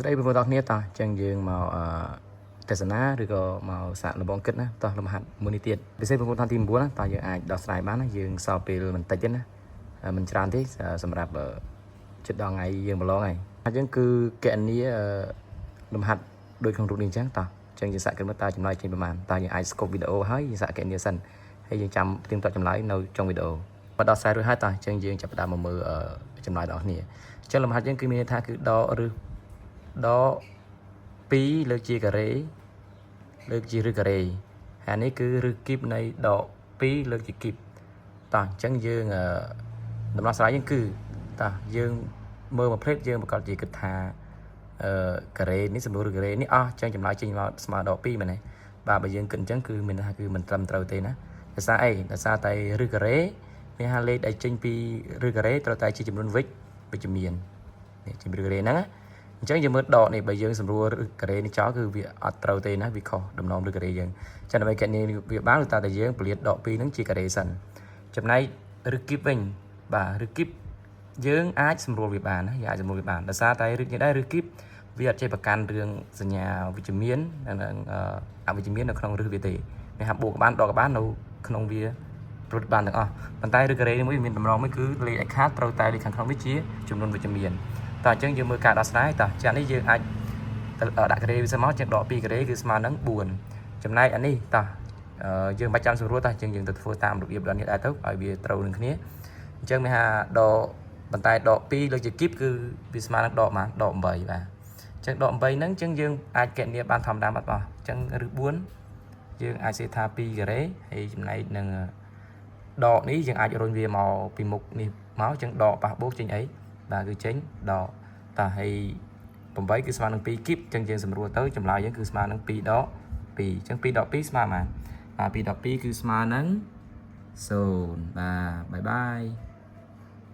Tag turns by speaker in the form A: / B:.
A: ស្ដីបងប្អូនទាំងគ្នាតោះអញ្ចឹងយើងមកអឺទស្សនាឬក៏មកសាកល្បងគិតណាតោះលំហាត់មួយនេះទៀតពិសេសបងប្អូនថ្នាក់ទី9ណាតោះយើងអាចដោះស្រាយបានណាយើងសល់ពេលបន្តិចទេណាមិនច្រើនទេសម្រាប់ជិតដល់ថ្ងៃយើងប្រឡងហើយអញ្ចឹងគឺកណនីលំហាត់ដូចក្នុងរូបនេះអញ្ចឹងតោះអញ្ចឹងយើងសាកគិតមើលតើចម្លើយចេញប្រហែលតើយើងអាច skip វីដេអូហើយយើងសាកកណនីសិនហើយយើងចាំផ្ទៀងផ្ទាត់ចម្លើយនៅចុងវីដេអូបើដោះស្រាយរួចហើយតោះអញ្ចឹងយើងចាប់ផ្ដើមមកមើលចម្លើយរបស់គ្នាអញ្ចឹងលំហាត់យើងគឺមានន័យថាគឺដកឬដក2លើកជាការ៉េលើកជាឬការ៉េហើយនេះគឺឬគីបនៃដក2លើកជាគីបតោះអញ្ចឹងយើងដំណោះស្រាយយើងគឺតោះយើងមើលមួយភ្លេតយើងប្រកាសជាគិតថាអឺការ៉េនេះសម្រួលឬការ៉េនេះអស់អញ្ចឹងចម្លើយចេញមកស្មើដក2មែនទេបាទបើយើងគិតអញ្ចឹងគឺមានន័យថាគឺមិនត្រឹមត្រូវទេណាដោយសារអីដោយសារតែឬការ៉េមានហាលេខដែលចេញពីឬការ៉េត្រូវតែជាចំនួនវិជ្ជមាននេះជាឬការ៉េហ្នឹងណាអញ្ចឹងយើងមើលដកនេះបើយើងសម្រួលឬការ៉េនេះចោលគឺវាអត់ត្រូវទេណាវាខុសដំណំឬការ៉េយើងចឹងដើម្បីកណនីវាបានគឺតើតែយើងពលាតដក2ហ្នឹងជាការ៉េសិនចំណែកឬគីបវិញបាទឬគីបយើងអាចសម្រួលវាបានណាយើងអាចសម្រួលវាបានដោយសារតែឬនេះដែរឬគីបវាអត់ចេះប្រកាន់រឿងសញ្ញាវិជ្ជមាននិងអវិជ្ជមាននៅក្នុងរឹសវាទេមានថាបូកបានដកក៏បាននៅក្នុងវាប្រត់បានទាំងអស់ប៉ុន្តែឬការ៉េនេះមួយមានតម្រងមួយគឺលេខដែលខាតត្រូវតែលេខខាងក្នុងវាជាចំនួនវិជ្ជមានតោះអញ្ចឹងយើងមើលការដោះស្រាយតោះចានេះយើងអាចដាក់ការ៉េវាសិនមកចឹងដក2ការ៉េគឺស្មើនឹង4ចំណែកអានេះតោះយើងបាច់ចាំសម្រួលតោះអញ្ចឹងយើងទៅធ្វើតាមរបៀបដល់នេះដែរទៅឲ្យវាត្រូវនឹងគ្នាអញ្ចឹងមានថាដកប៉ុន្តែដក2លើកជាគីបគឺវាស្មើនឹងដកប៉ុន្មានដក8បាទអញ្ចឹងដក8ហ្នឹងអញ្ចឹងយើងអាចកណនាបានធម្មតាបាត់បោះអញ្ចឹងឬ4យើងអាចសេថា2ការ៉េហើយចំណែកនឹងដកនេះយើងអាចរុញវាមកពីមុខនេះមកអញ្ចឹងដកប៉ះបូកចេញអីបាទគឺចេញដកតោះហើយ8គឺស្មើនឹង2គីបអញ្ចឹងយើងសម្រួលទៅចម្លើយយើងគឺស្មើនឹង2ដក2អញ្ចឹង2ដក2ស្មើប៉ុន្មានបាទ2ដក2គឺស្មើនឹង0បាទ bye bye.